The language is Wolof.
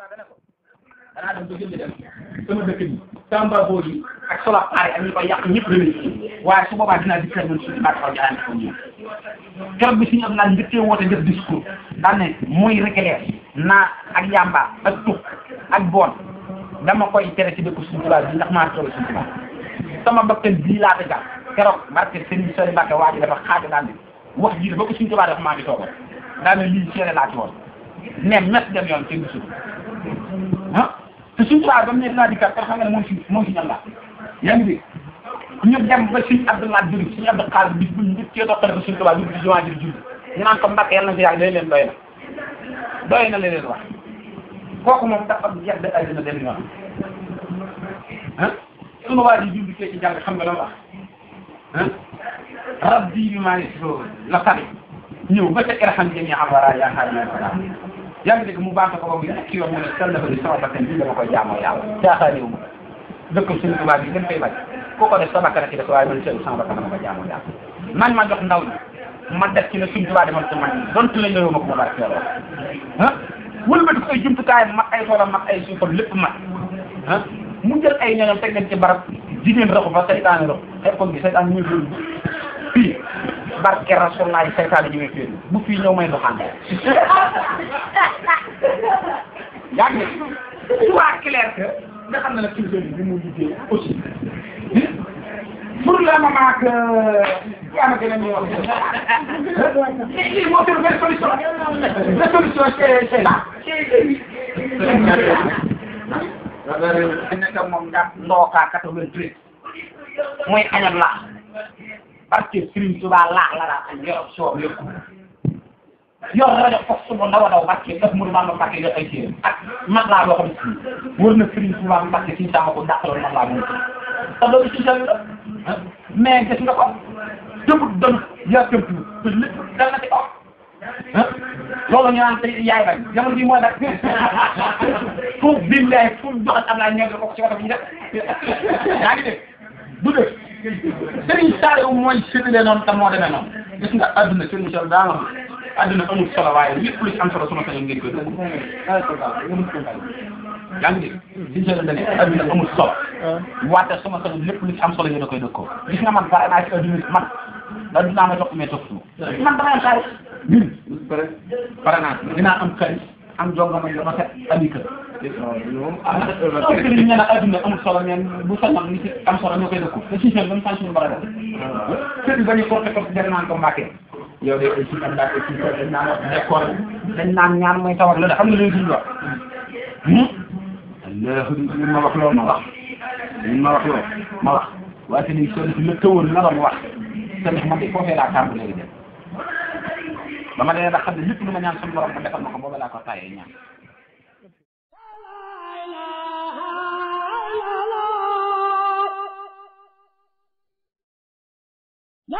Tuubaa dana ko danaa dem ba jënd dem sama dëkk bi Tamba boobu ak solo aare ak ñi koy yàq ñëpp danañ waaye su boobaa dinaa dikkee man suñu baat xaw jaarante ko ñëw keroog bi suñu am naa njëkkee woote def discours daan ne muy régulier naa ak yamba ak tux ak boon dama koy tere ci dëkk suñu Tuubaa bi ndax maa toll suñu Tuubaa sama bakkan bii laa ko jàpp keroog barke Serigne Sori Mbacke waa ji dafa xaaju daan ne wax ji ba ko suñu Tuubaa dafa maa ngi toogoon daa ne lii seere laa ci woon ne mes dem yoon kenn gisul ah te suñu Tuubaa ba mu ne dinaa dikkaat kon xam nga ne moom si ñam laa yaa ngi dégg ñu dem ba suñu Abdoulaye Diouf suñu Abdou Khadre bis bu ñu cee doxale ko suñu Tuubaa dugg ci jumaa ji julli ñu naan ko Mbacke yàlla na fi yàgg day leen doy na leen wax kooku moom dafa jeex de àddina dem yoon ah sunu waa ji julli kee ci jàng xam nga la wax ah rabbi bi maa ngi la tari ñëw ba ca irham jami awara yaakaar naa ko yaa ngi dégg mu baax ko ba mu nekk yoon mu ne sell dafa di sama bakkan bi dama koy jaamoo yàlla jaaxaaniwu ma dëkk suñu tubaab bi gën koy bañ ku ko def sa bakkan ci def waaye man sell sama bakkan dama koy jaamoo yàlla man ma jox ndaw ñi ma def ci ne suñu tubaab defoon ci man donte lañ la ma ko ma barkeeloo ah wëlbati ko ay jumtukaayam mat ay toolam mat ay suufam lépp mat ah mu jël ay ñoñam teg leen ci barab jigéen raxu fa saytaane raxu xëy ko gi saytaane ñuy fii fii barke Rasulullah saytaane ñu ngi fii bu fii ñëw may doxaan yaa ngi tu vois clair que nga xam ne nag suñu bi mu liggéey aussi pour le moment que yaa ma gën a ñuy wax lii moo fi benn solution la solution c'est là nekk moom ndax ndookaa 83 mooy añat laax parce que Serigne Touba laax la daa añ yor soob lépp yor rajo foog suba ndaw a daw Mbacke daf mu Bamba Mbacke yor ay séeréer ak mag laa boo xam ne si wër na Serigne Touba Mbacke si sama ko dàqaloon mag laa moom te loolu si sa la mais gis nga ko tëbut doon yaa tëbtu te lépp dal na ci kaw ah loolu ñu naan tey yaay bañ jamono bii mooy nag foofu billahi fu mu joxe am naa ñëw ko ci wàllu bi ñu def yaa ngi dégg du dee Serigne Saliou mooy séddale noonu te moo demee noonu gis nga adduna Serigne Saliou daa nga adduna amul solo waaye lépp lu ci am solo suma sañoon ngeen koy déglu yaa ngi dégg Serigne Saliou da ne adduna amul solo wante suma sañoon lépp lu ci am solo yéen a koy dëkkoo gis nga man pare naa ci adduna man dinaa ma jox mais toog man damay am xaalis pare naa dinaa am xaalis am jongama yu rafet ami kër li ñu ne adduna amul solo mais bu sañoon li ci am solo ñoo koy dëkku te si seen même sanction bara def kër yi bañu porté ko dem naan ko Mbacke yow de ay si am daal ay si dañ naan wax décor dañ naan ñaan mooy tawar la de xam nga léegi suñu wax ma wax loolu ma wax ma wax waaye te léegi soo def la tëwoon na doon wax te ndax man de foofee laa tàmbu léegi dem ba ma demee ba xam ne lépp lu ma ñaan suñu borom ma defal ma ko booba laa ko tayee ñaan la